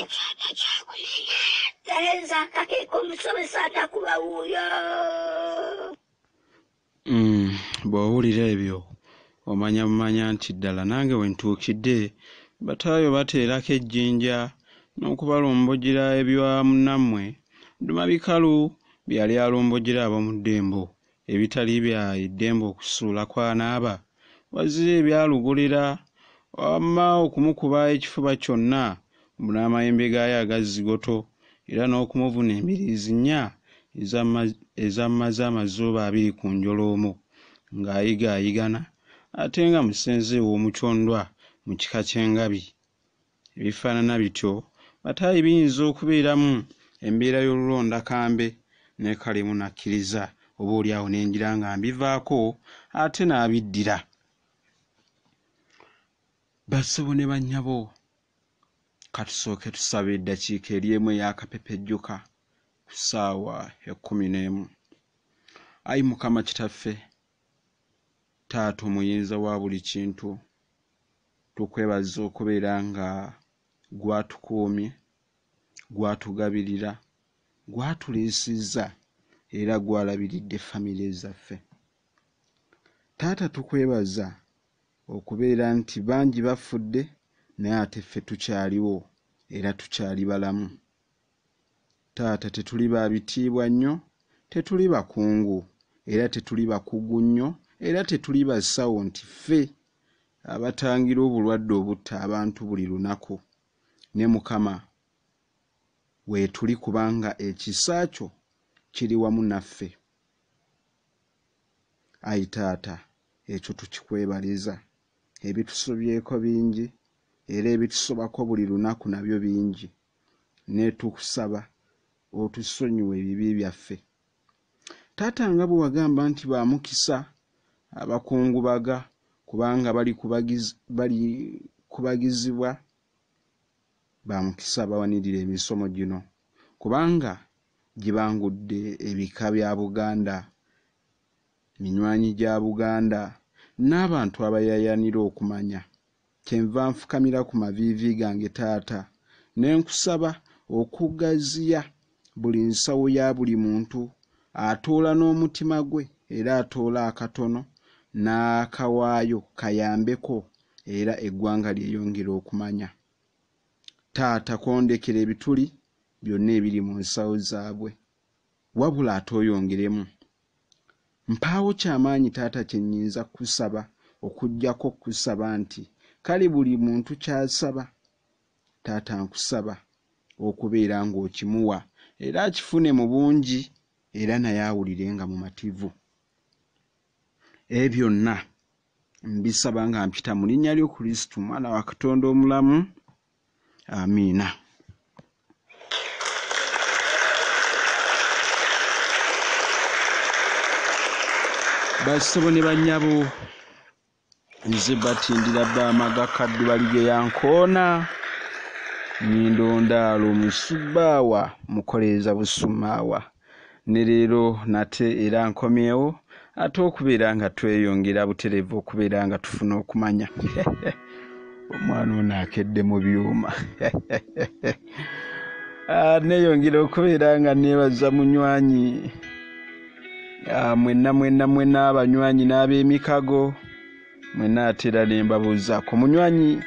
Ekyana kyakunene naye nze akakeeka omusomesa atakuba wuuyo. Bw'owulira ebyo omanya bumanya nti ddala nange we ntuukidde Bataayo bateerako ejjinja n'okubalombojjera ebya munnammwe Ddumabikalu bye yali alombojjera ab'omu ddembo ebitali bya ddembe okusuula kw'anaaba wazira ebya Lugolera wamma okumukuba ekifuba kyonna mbu n'amayembe gaayo aga zzigoto era n'okumuvuna embiriizi nnya ezammaze amazooba 20 ku njoloomo ng'ayigaayigana ate nga musenze ow'omukyondwa mu kika ky'engabi. Ebifaanana bityo Bataayi biyinza okubeeramu embeera y'olulondakambe naye kale munakkiriza oba oli awo ne ngira nga mbivaako ate n'abiddira. Bassebo ne bannyabo katusooke tusabe eddakiika eri emu ey'akapepejjuka ku ssaawa 11. Ayi Mukama Kitaffe, Taata omuyinza wa buli kintu, tukwebaza okubeera nga gwatukuumye, gwatugabirira, gwatuliisizza era gwalabiridde famire zaffe. Taata tukwebaza okubeera nti bangi bafudde naye ate ffe tukyaliwo era tukyali balamu. Taata tetuli ba bitiibwa nnyo, tetuli bakungu era tetuli bakugu nnyo era tetuli basawo nti ffe abatangira obulwadde obutta abantu buli lunaku. Ne Mukama weetuli kubanga ekisa kyo kiri wamu naffe. Ayi Taata ekyo tukikwebaliza. Ebitusobyeko bingi era ebitusobako buli lunaku nabyo bingi. Ne tukusaba otusonyiwe ebibi byaffe. Taata nga bwe wagamba nti ba mukisa abakungubaga kubanga bali kubagizibwa, ba mukisa abawanirira emisomo gino kubanga gibangudde ebika bya Buganda, minywanyi gya Buganda n'abantu abayaayaanira okumanya. Kyenva nfukamira ku maviivi gange Taata ne nkusaba okugaziya buli nsawo ya buli muntu atoola n'omutima gwe era atoola akatono n'akawaayo kayambeko era eggwanga lyeyongere okumanya. Taata kondekera ebituli byonna ebiri mu nsawo zaabwe wabula ate oyongeremu. Mpaawo kyamaanyi Taata kye nnyinza kukusaba okuggyako okukusaba nti kale buli muntu ky'asaba Taata nkusaba okubeera ng'okimuwa era akifune mu bungi era naye awulire nga mumativu. Ebyo byonna mbisaba nga mpita mu linnya lyo Kristu mwana wa Katonda omulamu. Amiina. Bassebo ne bannyabo nze batindira Bamaga Kaddubalige ya nkoona nnyindondaalo musubbaawa mukoleeza busumaawa ne leero nate era nkomyewo ate okubeera nga tweyongera butereevu okubeera nga tufuna okumanya. Omwana ono akedde mu byuma. Neeyongera okubeera nga neebaza munywanyi mwenna mwenna mwenna abanywanyi n'ab'emikago mwenna ate era ne mbabuuzaako munywanyi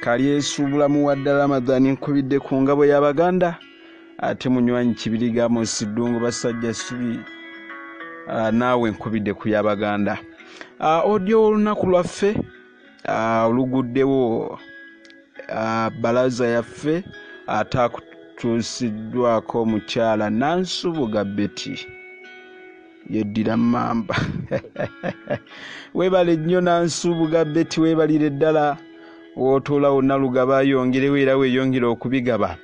Kalyesuubula Muwadda Ramadhan nkubidde ku ngabo y'Abaganda ate munywanyi Kibiriga Amos Ddungu Basajja Ssubi naawe nkubidde ku y'Abaganda. Audio olunaku lwaffe oluguddewo balaza yaffe ate akutuusiddwako omukyala Nansubuga Betty yeddira mmamba. Weebale nnyo Nansubuga Betty, weebalire ddala w'otuula wonna lugaba yongerewo era weeyongere okubigaba.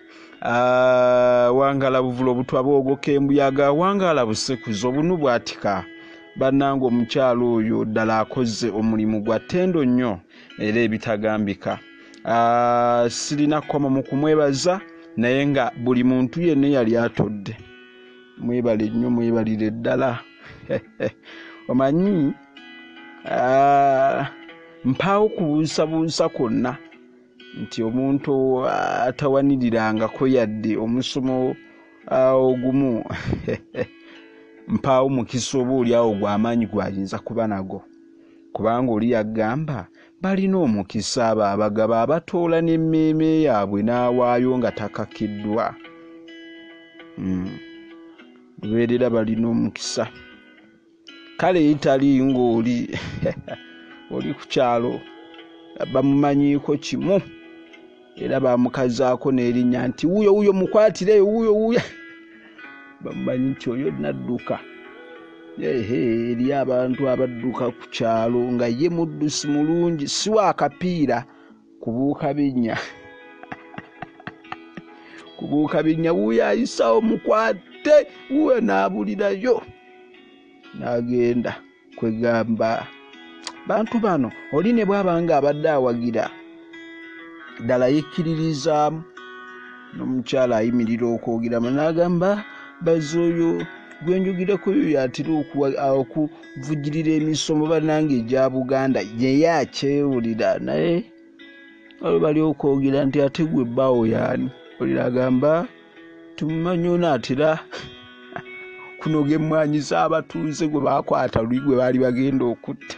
Wangaala buvula obutwa bwogoka embuyaga, wangaala busekuzo obunu bwatika. Bannange omukyala oyo ddala akoze omulimu gwa ttendo nnyo era ebitagambika. Sirina kkomo mu kumwebaza naye nga buli muntu yenna yali atodde. Mwebale nnyo, mwebalire ddala. Omanyi mpaawo kubuusabuusa kwonna Nti omuntu atawanirirangako yadde omusomo ogumu mpaawo mukisa oba oli awo gw'amaanyi gw'ayinza kuba nago. Kubanga oli yagamba balina omukisa abo abagaba abatoola n'emmeeme yaabwe n'awaayo nga takakiddwa. Lubeerera balina omukisa. Kale tali ng'oli oli ku kyalo bamumanyiiko kimu era bamukazaako n'erinnya nti wuuyo wuuyo mukwatire wuuyo wuuyo, bamumanyi nti oyo nadduka. Ehe, eri abantu abadduka ku kyalo nga ye muddusi mulungi, si wa kapiira kubuuka binnya kubuuka binnya, wuuyo ayisawo mukwate wuuyo n'abulirayo n'agenda. Kwegamba bantu bano oli ne bw'aba nga abadde awagira ddala yekkiririzaamu, n'omukyala ayimirira okwogera n'agamba baze oyo gwe njogirako oyo y'atera okuvujjirira emisomo bannange egya Buganda, naye akyewulira. Naye waliwo bali okwogera nti ate gwe bbaawo y'ani, olira agamba tumumanyi ono atera kunoga emmwanyi z'abatuuze gwe baakwata luli gwe baali bagenda okutta.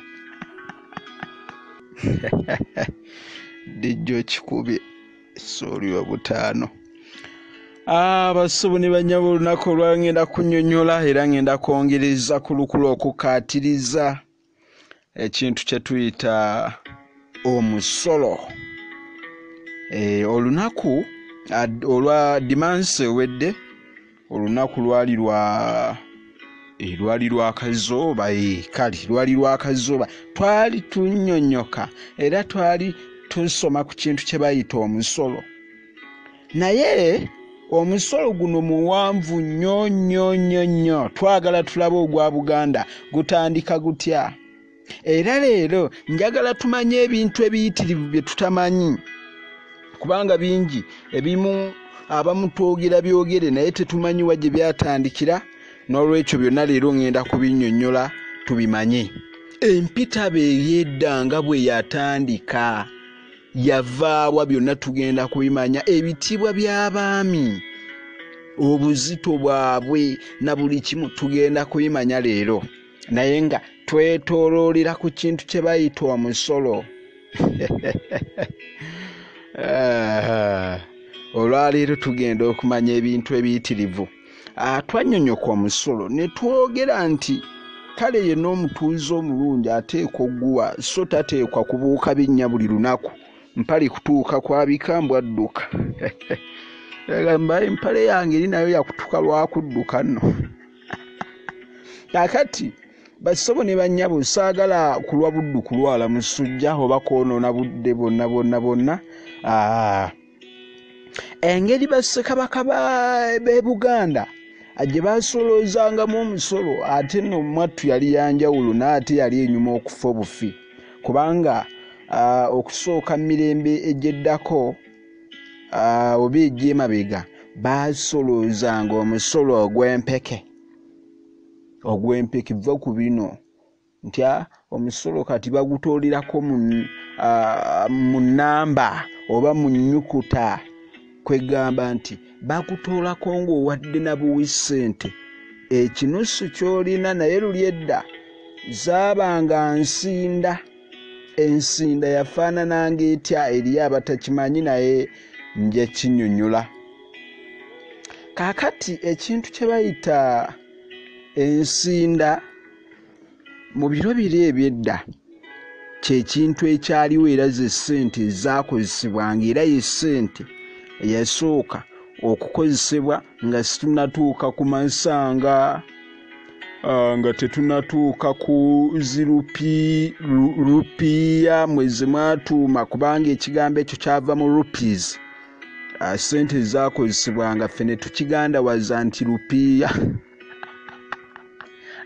Dijjo kikubye sooli obutaano. Abasubu ne bannyabo, olunaku olwa ngenda kunnyonnyola era ngenda kwongereza ku lukulu okukkaatiriza ekintu kye tuyita omusolo. Olunaku olwa dimansi ewedde, olunaku lwali lwa kazooba, kale lwali lwa kazooba, twali tunnyonnyoka era twali tusoma ku kintu kye bayita omusolo. Naye omusolo guno muwanvu nnyo nnyo nnyo nnyo, twagala tulabe ogwa Buganda gutandika gutya. Era leero njagala tumanye ebintu ebiyitirivu bye tutamanyi, kubanga bingi ebimu abamu twogera byogere naye tetumanyi wa gye byatandikira. N'olwekyo byonna leero ngenda kubinnyonnyola tubimanye. Empitaba ey'edda nga bwe yatandika yavaawa, byonna tugenda kubimanya. Ebitiibwa by'abaami, obuzito bwabwe na buli kimu tugenda kubimanya leero, naye nga twetooloolera ku kintu kye bayita omusolo. Olwaleero tugenda okumanya ebintu ebiyitirivu. Twannyonnyoka omusolo ne twogera nti kale yenna omutuuze omulungi ateekwa ogguwa, so tateekwa kubuuka binnya buli lunaku. Mpale kutuuka kwabika mbw adduka. Agamba empale yange eri nayo yakutuka lwakudduka nno. Kaakati basebo ne bannyabo, saagala kulwa buddu kulwala musujja oba kwonoona budde bwonna bwonna bwonna. Engeri bassekabaka b'e Buganda gye baasoloozangamu omusolo, ate nno mwattu yali ya njawulo, n'ate yali enyuma okufa obufi, kubanga okusooka mu mirembe egy'eddako oba egy'emabega baasoloozanga omusolo ogw'empeke. Ogw'empeke va ku bino nti omusolo kati bagutoolerako mu nnamba oba mu nnyukuta, kwegamba nti bakutoolako ng'owadde na buwi ssente ekinusu ky'olina. Naye luli edda zaabanga nsinda. Ensinda yafaanananga etya eri abatakimanyi, naye nja kinnyonnyola. Kaakati ekintu kye bayita ensinda mu biro biri eby'edda kye kintu ekyaliwo, era ze ssente ezaakozesebwanga, era ye ssente eyasooka okukozesebwa nga situnatuuka ku masanga, nga tetunatuuka ku rupiya mwe ze mwatuuma, kubanga ekigambo ekyo kyava mu rupees. Ssente ezaakozesebwanga ffe ne tukigandawaza nti rupiya.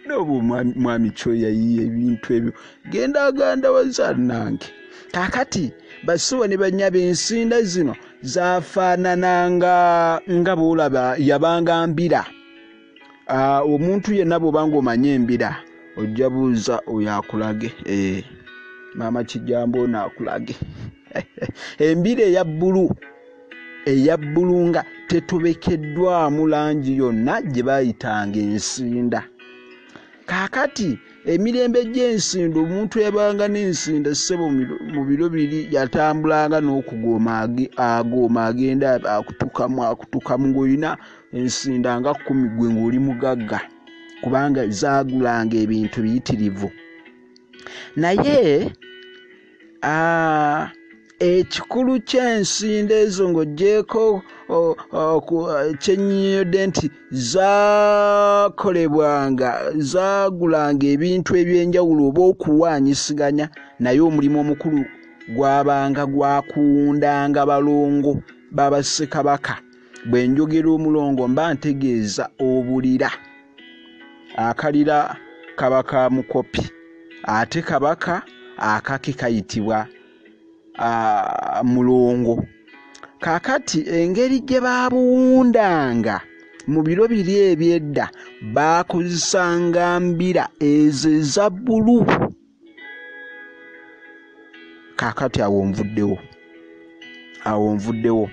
N'oba mwami kyoyayiye ebintu ebyo genda agandawaza nange. Kaakati basiwa ne bannyabo, ensinda zino zaafaanananga nga bw'olaba yabanga mbira. Omuntu yenna bw'oba ng'omanyi embira ojja buuza oyo akulage. Maama Kijambo ono akulage. Embira eya bbulu, eya bbulu nga tetobekeddwamu langi yonna, gye baayitanga ensinda. Kaakati emirembe gy'ensinda, omuntu eyabanga n'ensinda, ssebo, mu biro biri yatambulanga n'okugooma, agooma agenda akutukamu akutukamu, ng'olina ensinda nga 10, gwe ng'oli mugagga, kubanga zaagulanga ebintu biyitirivu. Naye ekikulu ky'ensinda ezo, ng'oggyeeko kyennyinnyodde nti zaakolebwanga, zaagulanga ebintu ebyenjawulo oba okuwaanyisiganya, naye omulimu omukulu gwabanga gwakuwundanga balongo b'abassekabaka. Bwe njogera omulongo mba ntegeeza obulira. Akalira kaba ka mukopi, ate kabaka akake kayitibwa mulongo. Kaakati engeri gye baabuwundanga mu biro biri eby'edda, baakozesanga mbira ezo eza bbulu. Kaakati awo nvuddewo, awo nvuddewo.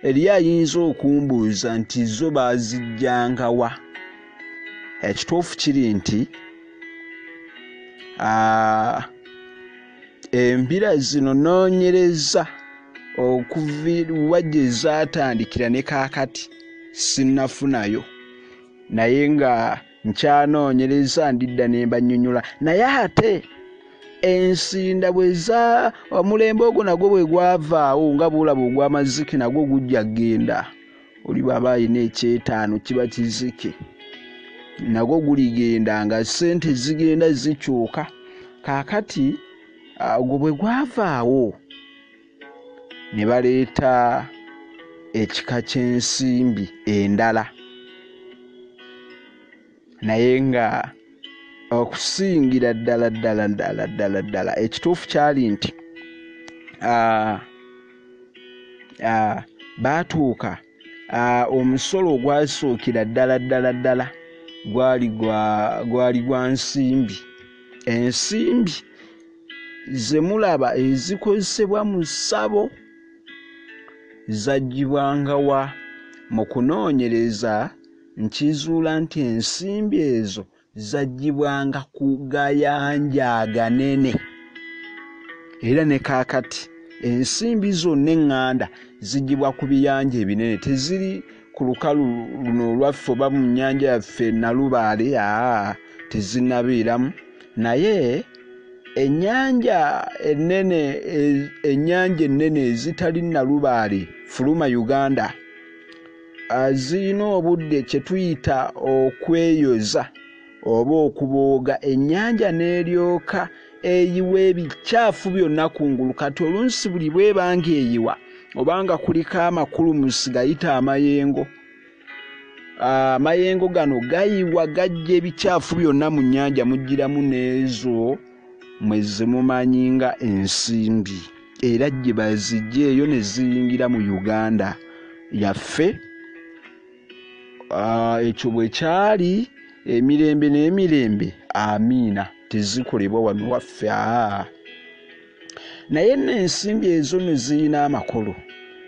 Eriyo ayinza okumbuuza nti zo baaziggyanga wa? Ekituufu kiri nti embira zino noonyereza okuva gye zaatandikira ne kaakati sinnafunayo, naye nga nkyanoonyereza, ndidda ne mbannyonnyola. Naye ate ensinda bwe za omulembe ogwo nagwo bwe gwavaawo, nga bw'olaba ogw'amazike nagwo gujja kgenda, oli bw'aba alina ekyetaano kiba kizike, nagwo guligenda nga ssente zigenda zikyuka. Kaakati ogwo bwe gwavaawo ne baleeta ekika ky'ensimbi endala, naye nga okusingira ddala ddala ddala ddala ddala ekituufu kyali nti baatuuka omusolo ogwasookera ddala ddala ddala gwali gwa nsimbi. Ensimbi ze mulaba ezikozesebwa mu ssabo zaggyibwanga wa? Mu kunoonyereza nkizuula nti ensimbi ezo zaggyibwanga ku gayanja aganene. Era ne kaakati ensimbi zonna eŋŋanda ziggyibwa ku biyanja ebinene, teziri ku lukalu luno olwaffe oba mu nnyanja yaffe Nalubaale, tezinnabeeramu. Naye ennyanja ennene, ennyanja ennene ezitali Nalubaale, fuluma Uganda, zirina obudde kye tuyita okweyoza oba okubooga, ennyanja n'eryoka eyiwa ebikyafu byonna kungulu. Kati olunsi buli bw'eba ng'eyiwa obanga kuliko amakulumusi gayita amayengo, amayengo gano gayiwa gajja ebikyafu byonna mu nnyanja, muggyiramu n'ezo mwe ze mumanyi nga ensimbi, era gye baziggya eyo ne ziyingira mu Uganda yaffe. Ekyo bwe kyali emirembe n'emirembe, amiina, tezikolebwa wano waffe. Naye nno ensimbi ezo nno zirina amakulu.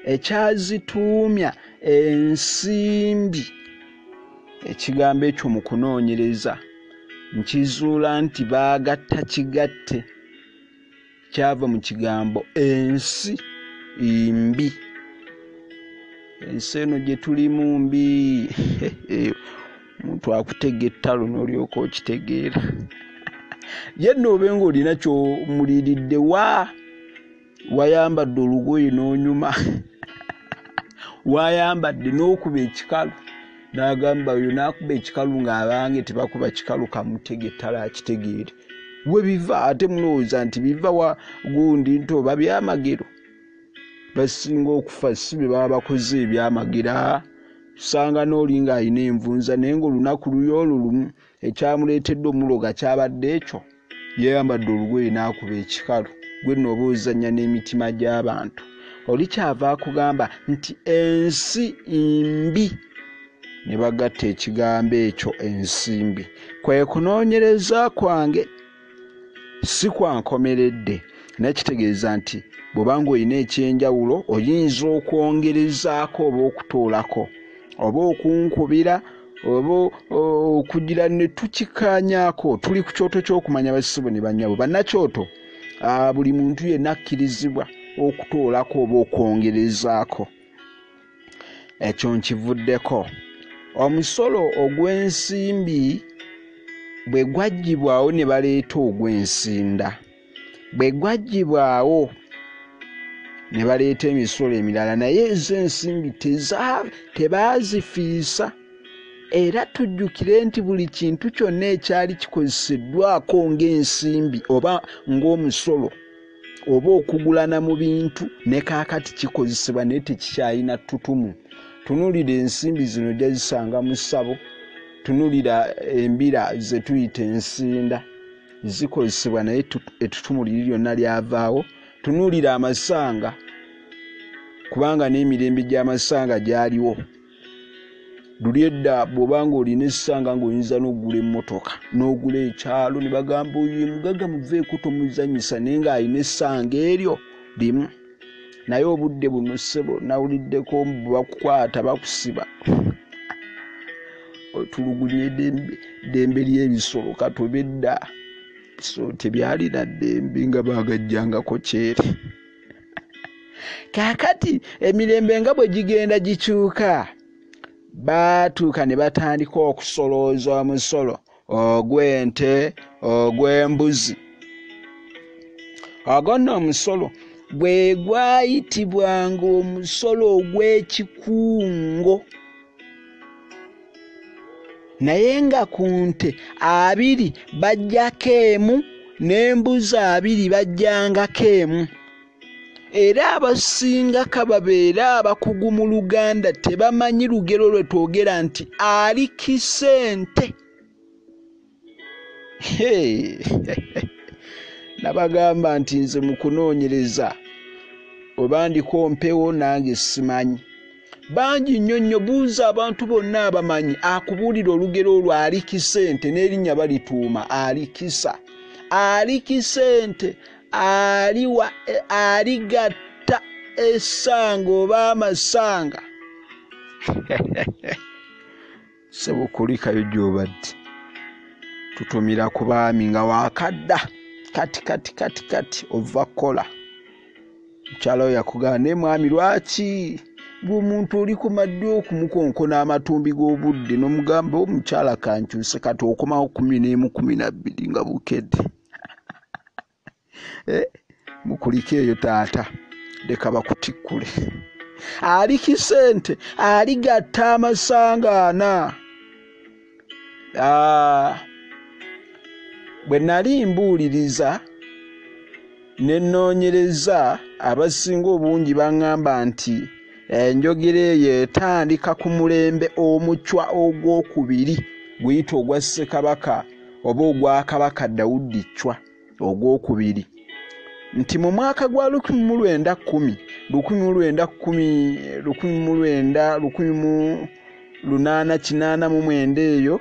Ekyazituumya ensimbi, ekigambo ekyo mu kunoonyereza nkizuula nti baagatta kigatte, kyava mu kigambo ensi mbi. Ensi eno gye tulimu mbi, omuntu akutega ettalo n'olyoka okitegeera. Ye nno obe ng'olina ky'omuliiridde, wa wayambadde olugoye n'onyuma, wayambadde n'okuba ekikalu, n'agamba oyo n'akuba ekikalu ng'abange tebakuba kikalu, kamutege ettalo akitegeere. We biva ate mulowooza nti biva wa gundi nti oba byamagero? Basinga okufa si be baba bakoze ebyamagero. Osanga n'oli ng'alina envunza, naye ng'olunaku luli olwo lumu ekyamuleetedde omuloga kyabadde ekyo, yayambadde olugoye n'akuba ekikalu. Gwe nno oba ozannya n'emitima gy'abantu. Oli kyava akugamba nti ensi mbi, ne bagatta ekigambo ekyo ensimbi. Kwe kunoonyereza kwange si kwa nkomeredde, Naye kitegeeza nti bw'obanga olina ekyenjawulo oyinza okwongerezaako oba okutoolako oba okunkubira oba okugira ne tukikaanyaako. Tuli ku kyoto ky'okumanya bassebo ne bannyabo. Bannakyoto, buli muntu yenna akkirizibwa okutoolako oba okwongerezaako. Ekyo nkivuddeko. Omusolo ogw'ensimbi bwe gwaggyibwawo ne baleeta ogw'ensinda, bwe gwaggyibwawo ne baleeta emisolo emirala, naye ez'ensimbi tebaazifiisa. Era tujjukire nti buli kintu kyonna ekyali kikozeseddwako ng'ensimbi oba ng'omusolo oba okugulana mu bintu ne kaakati kikozesebwa naye tekikyalina ttutumu. Tunuulira ensimbi zino ojja zisanga mu ssabo, tunuulira embira ze tuyita ensinda zikozesebwa naye ettutumu liri lyonna lyavaawo. Tunuulira amasanga, kubanga n'emirembe gy'amasanga gyaliwo. Luli edda bw'obanga olina essanga ng'oyinza n'okugula emmotoka n'ogula ekyalo ne bagamba oyo mugagga muveeko tomuzannyisa, naye ng'alina essanga eryo limu. Naye obudde buno ssebo nawuliddeko mbu bakukwata bakusiba, otulugunya eddembe ly'ebisolo. Katobe edda ebisolo tebyalina ddembe nga baagajjangako kyere. Kaakati emirembe nga bwe gigenda gikyuka, baatuuka ne batandika okusolooza omusolo ogw'ente, ogw'embuzi. Ogwo nno omusolo gwe gwayitibwanga omusolo ogw'ekikungo, naye nga ku nte 2 bajjako emu n'embuzi 2 bajjangako emu. Era abasinga kababeera abakugu mu Luganda tebamanyi lugero lwe twogera nti alikisa ente. Nabagamba nti nze mu kunoonyereza oba ndiko mpewo nange simanyi. Bangi nnyo nnyo, buuza abantu bonna abamanyi, akubuulira olugero olwo alikisa ente, n'erinnya balituuma alikisa. Alikisa ente aligatta essanga oba amasanga. Ssebo kulikayo gy'obadde, tutumira ku baami nga waakadda kati kati kati kati ova kukola. Mukyala we yakugamba, naye mwami lwaki bw'omuntu oli ku maddu okumukonkona amatumbi g'obudde n'omugamba omukyala kankyuse, kati okomawo 11 12 nga bukedde. Mukulike eyo taata, leka bakutikkule. Alikisa ente aligatta amasanga 4. Bwe nali mbuuliriza ne nnoonyereza, abasinga obungi baŋŋamba nti enjogera eyo etandika ku mulembe omucwa ogwokubiri, guyite ogwa Ssekabaka oba ogwa Kabaka Dawudi Chwa ogwokubiri, nti mu mwaka gwa 1910, 1910, 1889 eyo,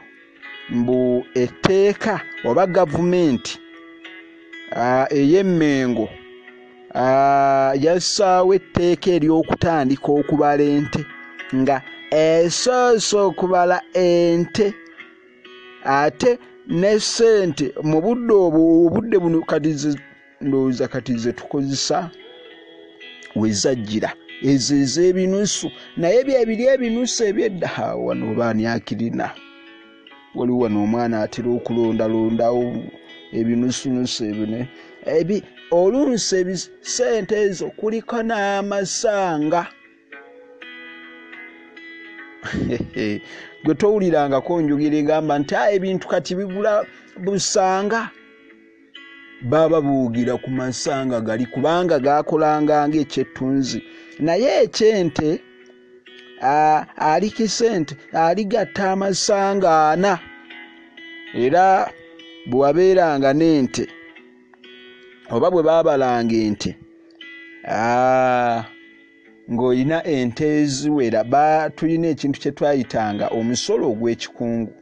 mbu etteeka oba gavumenti ey'Emmengo yassaawo etteeka ery'okutandika okubala ente, nga esoose okubala ente ate ne ssente mu budde obwo. Obudde buno kati ndowooza kati ze tukozesa we zajjira ezo ez'ebinusu, naye bye biri ebinusu eby'edda. Wano oba ani akirina? Waliwo wano omwana atera okulondalondawo ebinusunusu ebyo oluusi ssente ezo kuliko n'amasanga. Gwe towulirangako njogera egamba nti ebintu kati bigula busanga. Baba buugira ku masanga gali, kubanga gaakolanga ng'ekyettunzi. Naye ekyente alikisa ente aligatta amasanga 4. Era bwe wabeeranga n'ente oba bwe baabalanga ente ng'olina ente eziwera, tulina ekintu kye twayitanga omusolo ogw'ekikungu.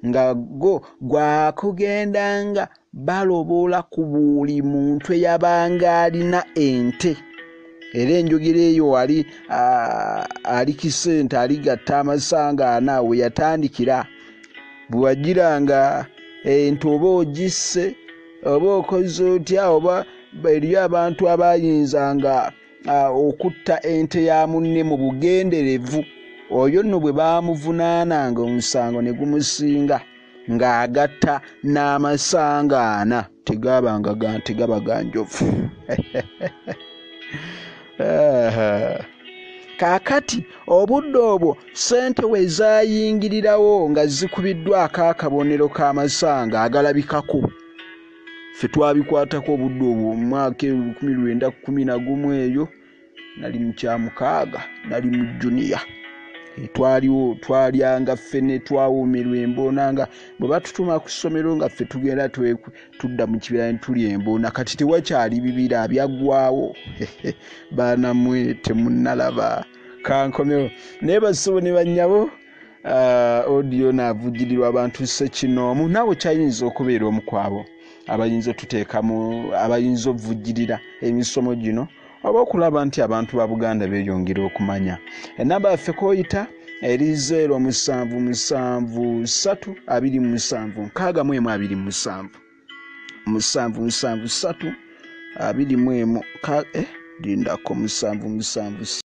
nga go gwakugendanga balobola ku buli muntu eyabanga alina ente. Era enjogera eyo ali kisente aligatta amasanga ana we yatandikira. Bwe wagiranga ente oba ogisse oba okoze otya, oba eriyo abantu abayinzanga okutta ente ya munne mu bugenderevu, oyo nno bwe baamuvunaananga omusango ne gumusinga ng'agatta n'amasanga ana, tegabanga ga nte gaba ga njovu. Kaakati obudde obwo ssente we zaayingirirawo nga zikubiddwako akabonero k'amasanga agalabikako. Ffe twabikwatako obudde obwo mu mwaka 1911 eyo, nali mu kya 6, nali mu junior. Twaliwo twalyanga ffene, twawumirwa emboona nga bwe batutuma ku ssomero nga ffe tugenda tudda mu kibira ne tulya emboona. Kati tewakyali bibira, byaggwawo. Baana mmwe temunnalaba, kankomewo. Naye bassebo ne bannyabo, audio naavugirirwa abantu ssekinoomu, naawe kyayinza okubeera omu ku abo abayinza otuteekamu, abayinza ovujjirira emisomo gino oba okulaba nti abantu ba Buganda beeyongera okumanya. Ennamba yaffe kw'oyita eri 0 7 7 3 27 61 27 7 7 3 21 lindako 7 7.